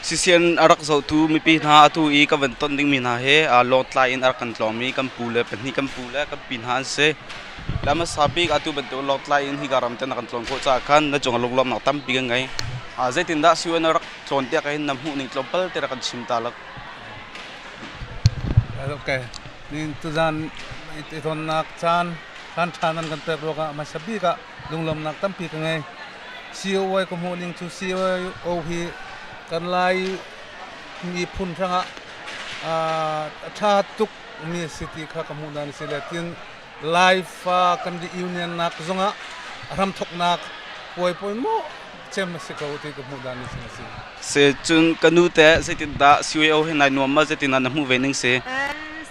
CCN a rak zohtu mipi hna atu i ka van ton dingmi hna hi Lawngtlai in a rak kan tlawngmi kan pu le pahnih kan pu le kan pi hna an si. Le hmasa bik atu bantuk Lawngtlai in hika ram te na kan tlawn khawh caah khan na cung ah lunglawmhnak tampi kan ngei. Zeitindah CUN a rak tlawn tiah ka hin na hmuh ning tlawmpal te rak kan chim ta lak. Okay. Ni tuzan i tonnak caan caan ṭha nan kan pek ruangah hmasa bik ah lunglawmhnak tampi ka ngei. COI ka hmuh ning cu CIO hi kan Lai miphun hrangah a ṭha tuk mi a si ti kha ka hmuh dan a si le tin Laifa kan reunion nak zongah a hramthawknak puai pawimawh cem a si ko ti ka hmuh dan a si. Se cun ka nu teh zeitindah CIO hi nai nuam ma zeitindah na hmuh ve ning si?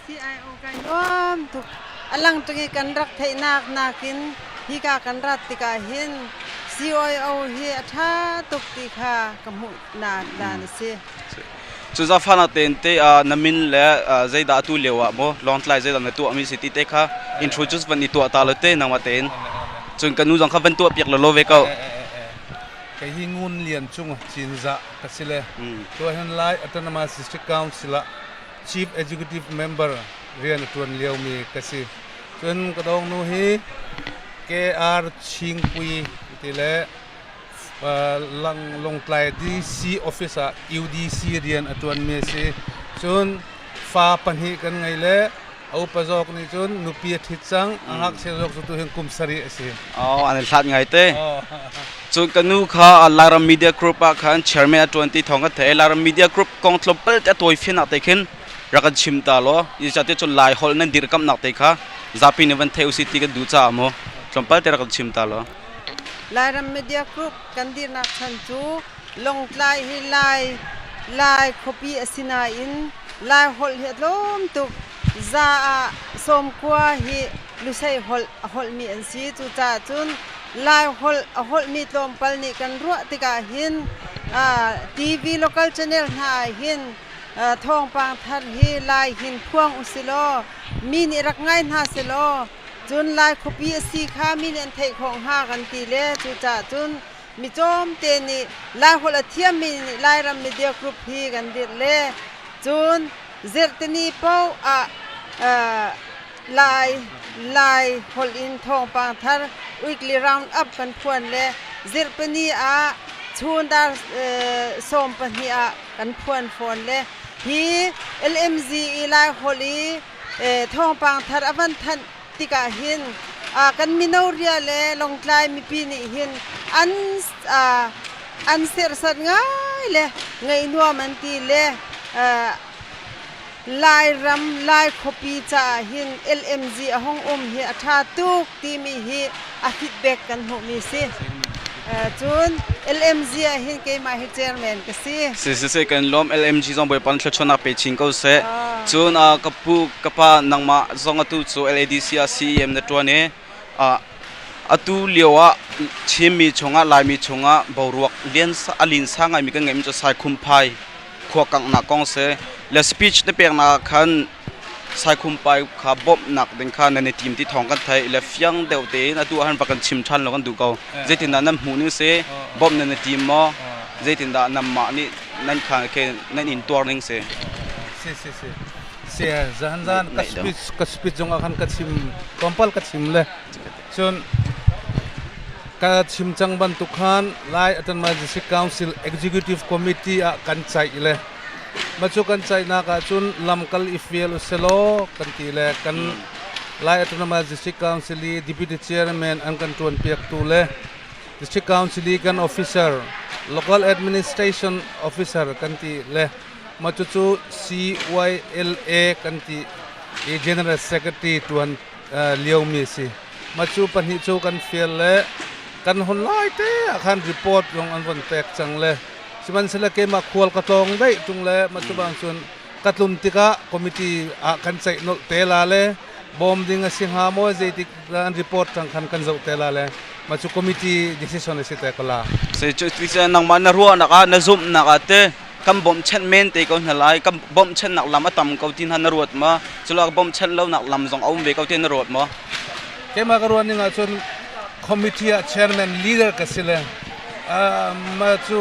CIO kai nuam tuk. Alang tuk i kan rak theihnak nakin hika kan rat tikah hin CIO hi a ṭha tuk ti kha ka hmuhnak dan a si. Cu zafana tein te na min le zeidah atu lio ah maw Lawngtlai zeidah na tuahmi si ti te kha introduce van i tuah ta lo te nangmah tein. Cun ka nu zong kha van tuah piak lo ve ko. Kei hi Ngun Lian Cung Cinzah ka si le tuahin Lai Autonomous District Council ah Chief Executive Member rian a ṭuan liomi ka si. Cun ka dawngnu hi KR Chingpui ti le Lawngtlai DC office ah UDC rian a ṭuanmi a si. Cun fa pahnih kan ngei le a upa zawk nih cun nupi a ṭhit cang. A ngakchia zawk cu tuhin kum sarih a si. Oh, an i hlat ngai te. Cun ka nu kha Lairam Media Group ah khan chairman a ṭuan ti thawng ka theih. Lairam Media Group kong tlawmpal te a tawifian te khin rak kan chim ta law zeicahtiah cun Lai holh nan dirkamnak te kha zapi nih van thei usih ti kan duh caah maw tlawmpal te rak kan chim ta law. Lairam Media Group kan dirnak chan cu Lawngtlai hi Lai Lai khuapi a si nain Lai holh hi a tlawm tuk. Za ah sawmkua hi Lusei holh a holhmi an si. Cucaah cun Lai holh a holhmi tlawmpal nih kan ruah tikah hin TV local channel hna ah hin thawngpang thar hi Lai hin phuang usilaw mi nih rak ngai hna selaw cun Lai khuapi a si kha mi nih an theih khawh hnga kan ti le cucaah cun mi tlawmte nih Lai holh a thiammi nih Lairam Media Group hi kan dirh le cun zirhtini paoh ah Lai Lai holh in thawngpang thar weekly round up kan phuan le zirhpini ah chun dar 12 ah kan phuan fawn le hi LMG i Lai holh i thawngpang thar a van thanh tikah hin kan mino ria le Lawngtlai mipi nih hin an an serhsat ngai le ngaih nuam an ti le Lairam Lai khuapi caah hin LMG a hung um hi a ṭha tuk timi hi a feedback kan hmuhmi si. Cun LMG ah hin keimah hi chairman ka si. Si si si kan lawm. LMG zong Bawipa nih thluachuahnak pe chin ko seh. Cun ka pu ka pa, nangmah zong atu cu LADC ah CEM na ṭuan i atu lio ah Chinmi chungah, Laimi chungah boruak lian a linsa ngaimi kan ngeihmi cu Saikhumphai khua kanghnak kong si le speech na peknak ah khan Saikhumpai kha bawmhnak ding kha nan i tim ti thawng kan theih le fiang deuh tein atu ah han va kan chim ṭhan lo kan duh ko. Zeitindah nan hmuh ning si? Bawmh nan i tim maw? Zeitindah nanmah nih nan kha ke nan in tuar ning si? Si si si. Si zan zan ka speech ka speech zong ah khan ka chim tlawmpal ka chim le cun ka chim cang bantuk khan Lai Autonomous District Council Executive Committee ah kan caih le mah cu kan caihnak ahcun lamkal i fial uselaw kan ti le kan Lai Autonomous District Council i Deputy Chairman an kan ṭuanpiaktu le District Council i kan officer, Local Administration Officer kan ti le mah cucu CYLA kan ti i General Secretary ṭuan liomi a si. Mah cu pahnih cu kan fial le kan hun lai te ah khan report zong an von pek cang le sihmanhsehlaw keimah khual ka tlawng daih ṭung le mah cu bang cun ka tlun tikah committee ah kan ceih nolh te la le bawm ding a si hnga maw, zeitik an report cang khan kan zoh te la le mah cu committee decision a si te ko la. Se cu nangmah na ruahnak ah, na zumhnak ah te kan bawmhchanh men te ko hna lai, kan bawmhchanhnak lam a tam ko ti hna na ruat ma? Culo bawmhchanh lonak lam zong a um ve ko ti na ruat maw? Keimah ka ruah ning ahcun committee ah chairman leader ka si le mah cu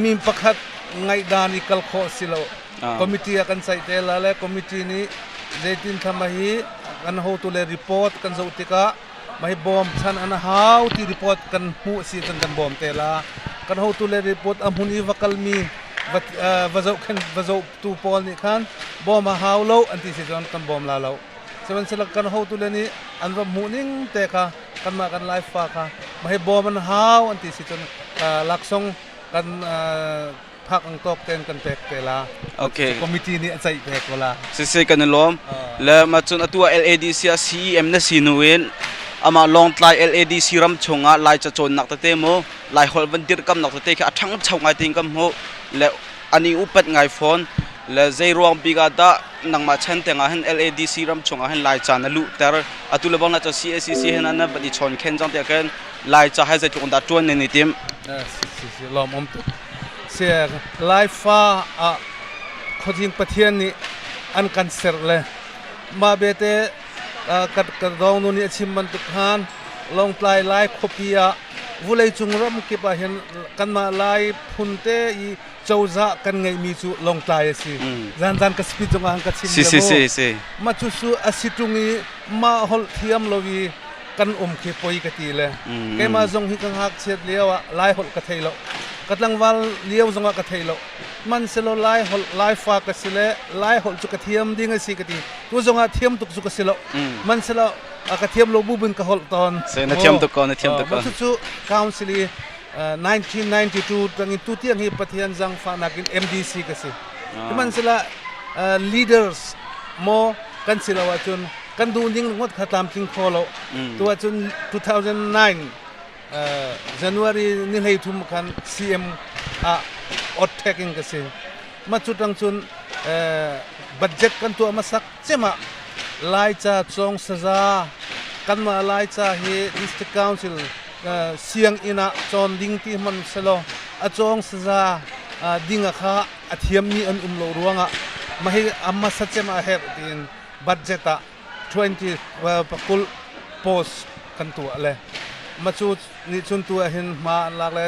Mi pakhat ngaihdan i kal khawh si lo. Committee ah kan ceih te la le committee nih zeitin thama hi kan hotu le report kan zoh tikah mah bawm chan an hau ti report kan hmuh si cun kan bawm te la. Kan hotu le report a hmun i va kalmi va zohkhen va zohtu pawl nih khan bawm a hau lo an ti si cun kan bawm la lo. Sihmanhsehlaw kan hotu le nih an va hmuh ning te kha kanmah kan Laifa kha mah hi bawm an hau an ti si cun laksawng kan phak ang tawk ten kan pek te la. Okay. Committee nih a ceih pek ko la. Sisi kan i lawm. Le ma cun atu ah LADC ah CEM na si nu in amah Lawngtlai LADC ram chungah Lai ca cawnnak tete mu Lai holh van dirkamnak tete khi a ṭhangcho ngai tin kan hmuh le an i upat ngai fawn. Le zei ruang bik ah dah nangmah chan teng ah hin LADC ram chungah hin Lai ca na luhter? Atu le bang na cu CACC hin an van i chawn khen cang tiah khin Lai ca hai zeitluk in dah ṭuan nan i tim? Si si si, lawm um tuk. Si, Laifa ah khuazing Pathian nih an kan serh le mah bete ka dawng nu nih a chim bantuk khan Lawngtlai Lai khuapi ah vuleicung ram kip ah hin kanmah Lai phun te i cozah kan ngeihmi cu Lawngtlai a si. Zanzan ka speech zongah ka chim Si si si si. Ma cu su a si ṭung i mah holh thiam lo i kan um khi poi ka ti le keimah zong hi ka ngakchiat lio ah Lai holh ka thei lo. Ka tlangval lio zongah ka thei lo. Hmanhsehlaw Lai holh Laifa ka si le Lai holh cu ka thiam ding a si ka ti. Tu zongah thiam tuk cu ka si lo. Hmanhsehlaw ka thiam lo bu bin ka holh tawn. Se na thiam tuk ko, na thiam tuk ko. Mah cucu council i 1992 tangin tutiang hi Pathian zangfahnak in MDC ka si. Sihmanhsehlaw leaders maw kan si lo ahcun kan duh ning ngawt kha tlamtling kho lo. Tu ahcun 2009 January ni 13 khan CM ah odd taking ka si. Ma cu tang cun budget kan tuah hmasak cem ah Laica cawng saza kanmah Laica hi District Council sianginn ah cawn ding ti hmanh selaw a cawng saza ding a kha a thiammi an um lo ruangah mah hi a hmasa cem ah a herh tiin budget ah 20 pakul post kan tuah le ma cu nih cun tu ah hin hma an lak le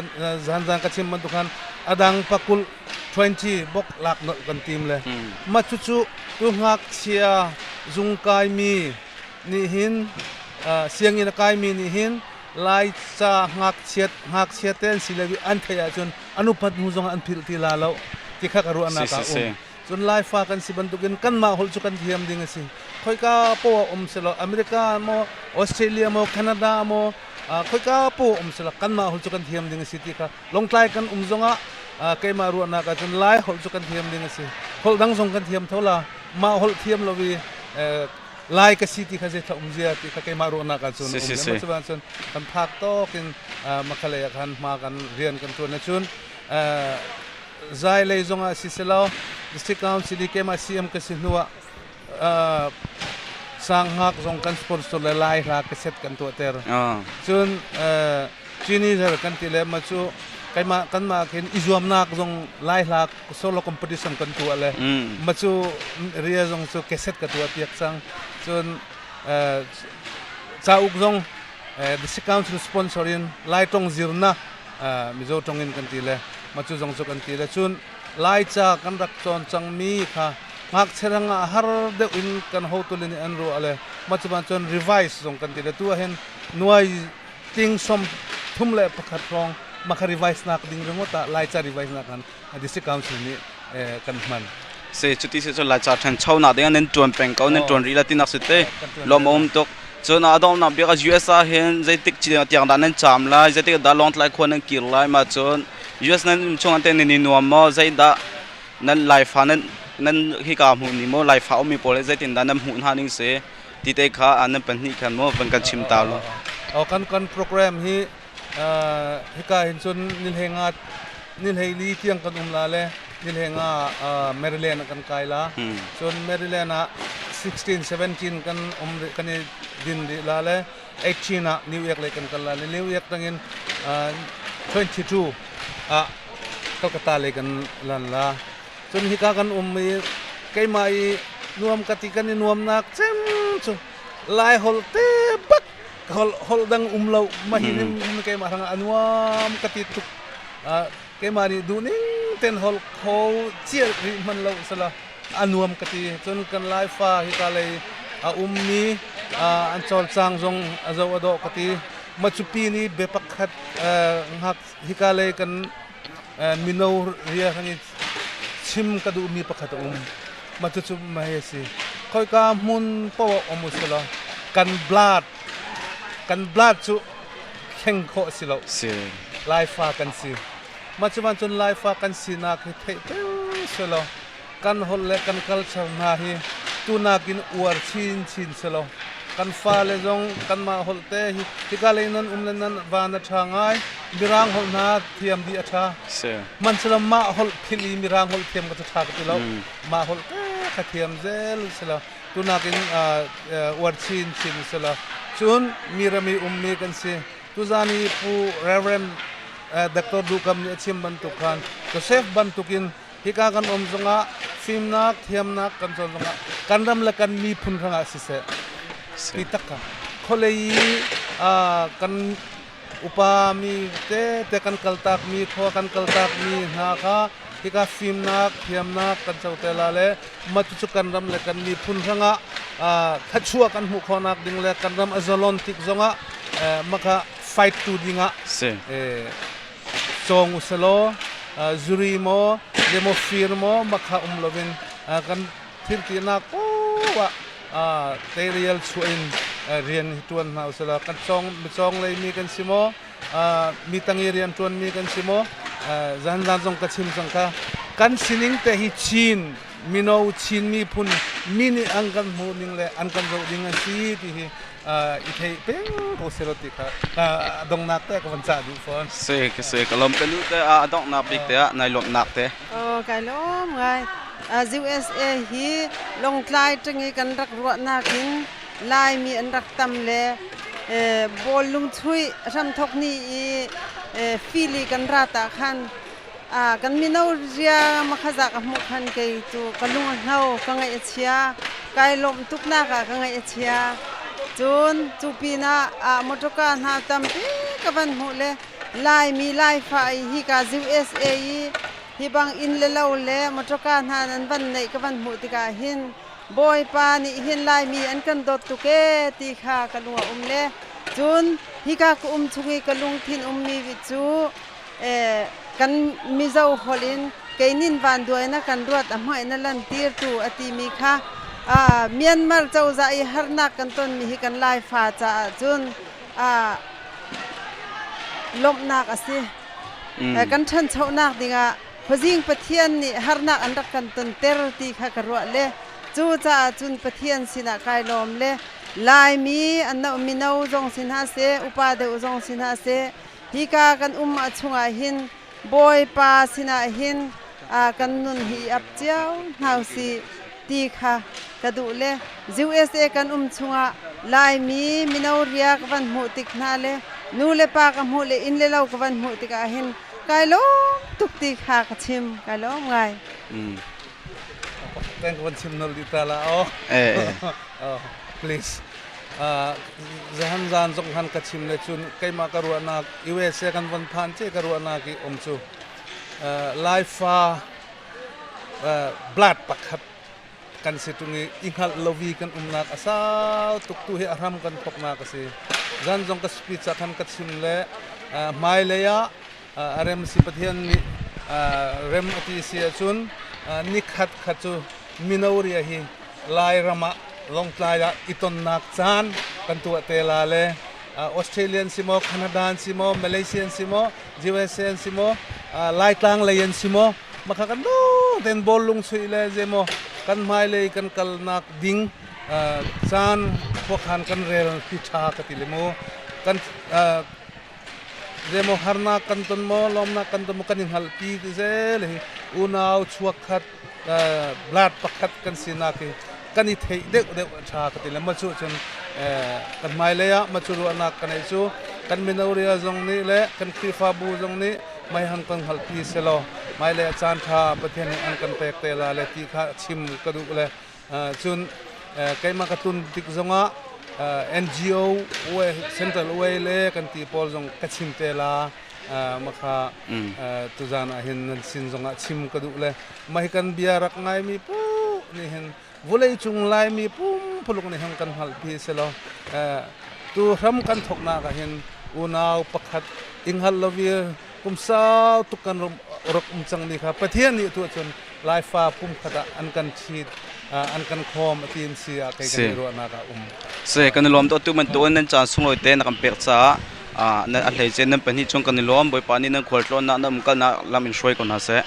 zanzan ka chim bantuk khan adang pakul 20 bok lak nolh kan tim le ma cu cu tu ngakchia zung kaimi nih hin sianginn a kaimi nih hin Laica ngakchiat ngakchia te an si le an theih ahcun an upat hnu zongah an philh ti la lo ti kha ka ruahnak ah um. Cun Laifa kan si bantukin kanmah holh cu kan thiam ding a si. Khoika poah um selaw America maw Australia maw Canada maw khoika poah um selaw kanmah holh cu kan thiam ding a si ti kha Lawngtlai kan um zongah keimah ruahnak ahcun Lai holh cu kan thiam ding a si. Holh dang zong kan thiam tho la. Mah holh thiam lo i Lai ka si ti kha zei um zia ti kha keimah ruahnak ahcun um le ma cun kan phak tawk in makhalei ah khan hma kan rian kan tuan ahcun zai lei zongah si selaw District Council i keimah CM ka si hnu ah sanghngak zong kan sponsor le Lai hla cassette kan tuahter. Cun Teenager kan ti le ma cu keimah kanmah khin i zuamnak zong Lai hla solo competition kan tuah le ma cu ria zong cu cassette ka tuah piak cang. Cun cauk zong District Council sponsor in Lai tong zirna Mizo tong in kan ti le ma cu zong cu kan ti le cun Laica kan rak cawn cangmi kha ngakchia rang ah har deuh in kan hotu le nih an ruah le mah cu cun revise zong kan ti le tu ah hin nuai ting 31 hrawng mah kha revise nak ding ringawt ah Laica revise nak kan District Council nih kan hman. Si cuti si cun Laica ṭhancho nak ding ah nan ṭuan peng ko nan ṭuan rih la tinak si te lawm a um tuk. Cun a donghnak bik ah US ah hin zeitik tiang dah nan caam lai zeitik dah Lawngtlai khua nan kir lai mah cun US nan um chung ante nan i nuam maw zeidah nan Laifa nan nan hika hmuh ni maw Laifa ummi pawl hi zeitin dah nan hmuh hna ning si ti te kha nan pahnih khan maw van kan chim ta lo. Kan kan program hi hika hin cun nilhenga nilheili tiang kan um la le nilhenga Maryland ah kan kai la. Cun Maryland ah 16 17 kan um kan i din rih la le 18 ah New York lei kan kal la le New York tangin 22 ah Calcutta lei kan lan la. Cun hika kan um i keimah i nuam ka ti kan i nuamnak cem cu Lai holh te bak holh holh dang um lo ma hi nim keimah hrang ah a nuam ka ti tuk. Keimah nih duhning ten holh kho cial rih hmanh lo sala a nuam ka ti. Cun kan Laifa hika lei a ummi an cawlcang zong a zoh a dawh ka ti. Macupi nih bia pakhat ngak hika lei kan mino ria hang i chim ka duhmi pakhat a um. Mah cucu mei a si. Khoika hmun poah um u selaw kan blood kan blood cu thleng khawh a si lo. Si. Laifa kan si. Mah cu cun Laifa kan sinak hi theih peng selaw kan holh le kan culture hna hi tunakin uar chinchin selaw kan fale zong kanmah holh te hi hika lei nan um le nan van a ṭha ngai. Mirang holh hna thiam dih a ṭha. Si. Hmanhsehlaw mah holh philh i Mirang holh thiam ka cu ṭha ka ti lo. Mah holh te kha thiam zel selaw tunakin uar chinchin selaw cun mi ram i ummi kan si. Tuzan i Pu Reverend Dr. Duhkam nih a chim bantuk khan Joseph bantukin hika kan um zongah fimnak thiamnak kan cawn zongah kan ram le kan miphun hrangah siseh ti tak kha khualei i kan upa mi tete kan kaltak mi khua kan kaltak mi hna kha hika fimnak thiamnak kan co te la le mah cucu kan ram le kan miphun hrangah thluachuah kan hmuh khawhnak ding le kan ram a zalon tik zongah maka fight tu dingah cawng uselaw zuri maw lemo fir maw makha um loin kan thiltinak poah teirial chuah in rian hi ṭuan hna usila kan cawng micawng lei mi kan si maw mi tangi rian ṭuan mi kan si maw zan zan zong ka chim cang kha kan sining te hi Chin mino Chin miphun mi nih an kan hmuh ning le an kan zoh ding an si ti hi i thei peng ko selaw ti kha dongnak te ka van cah duh fawn. Si ka si ka lawm ka nu te a donghnak bik te ah nai lawmhnak te. Oh kai lawm ngai. USA hi Lawngtlai ṭang i kan rak ruahnak in Laimi an rak tam le bawlung chuih hramthok ni i fili kan rat ah khan kan mino ria makhaza ka hmuh khan kei cu ka lung a hno, ka ngaih a chia, kai lawmh tuknak ah ka ngaih a chia. Cun cu pinah motorka hna tampi ka van hmuh le Laimi Laifa i hika USA i Hi bang inn le lo le mawṭawka hna nan van neih ka van hmuh tikah hin Bawipa nih hin Laimi an kan dawt tuk ee ti kha ka lung a um le cun hika ka um chung i ka lungthin ummi cu kan Mizo holh in keinin vanduai na kan ruat a hmai na lantirtu a timi kha Myanmar cozah i harnak kan tonmi hi kan Laifa caah cun lawmhnak a si. Kan ṭhanchonak dingah Khuazing Pathian nih harnak an rak kan tonter ti kha ka ruah le cucaah cun Pathian sinah kai lawm le Laimi an mino zong si hna seh, upa deuh zong si hna seh, hika kan um ah chungah hin Bawipa sinah hin kan nun hi i ap cio hna usih ti kha ka duh le USA kan um chungah Laimi mino riak van hmuh tik hna le nu le pa ka hmuh le inn le lo ka van hmuh tikah hin kai lawm tuk ti kha ka chim kai lawm ngai. Teng ka van chim nol dih ta la oh. Oh, please. Zahan zan zong han ka chim le cun keimah ka ruahnak USA kan van phan che ka ruahnak i um cu Laifa blood pakhat kan si ṭung i i hngalh lovi kan umnak a sau tuk tu hi a hram kan thawknak a si. Zan zong ka speech ah khan ka chim le hmailei ah a rem si Pathian nih rem a ti si ahcun nikhat khat cu mino ria hi Lairam ah Lawngtlai ah i tonnak caan kan tuah te la le Australian si maw Canada si maw Malaysian si maw USA si maw Laitlang lei an si maw makha kan dawng ten bawlung chuih le zeimaw kan hmailei kan kalnak ding caan khuakhan kan rel ti ṭha ka ti le mu kan zeimaw harnak kan ton maw lawmnak kan ton maw kan i hngalhpi ti zel hi unau chuak khat blood pakhat kan sinak hi kan i theih deuh deuh a ṭha ka ti le ma cu cun kan hmailei ah ma cu ruahnak kan ei cu kan mino ria zong nih le kan Khrihfabu zong nih meihan kan hngalhpi selaw hmailei ah caan ṭha Pathian nih an kan pek te la le ti kha chim ka duh le cun keimah ka tlun tik zongah NGO Central Way le kan ti pawl zong ka chim te la. Makha tuzan ah hin nan sin zongah chim ka duh le mah hi kan bia rak ngaimi pu nih hin vulei cung Laimi pumpuluk nih hin kan hngalhpi si lo. Tu hram kan thoknak ah hin unau pakhat inghal lovi kum sau tuk kan rak um cangmi kha Pathian nih tu cun Laifa pumkhat ah an kan ṭhit an kan khawm a ti si ah kei kan i ruahnak ah um. Si kan i lawm to tu bantuk in nan caan sunglawi te na kan pek caah nan a hleice nan pahnih chung kan i lawm. Bawipa nih nan khualtlawnnak nan umkalnak lam in hruai ko hna seh.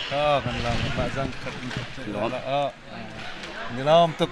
Kan lam mah zang khat in lawm. Ni lawm tuk.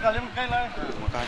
Makai.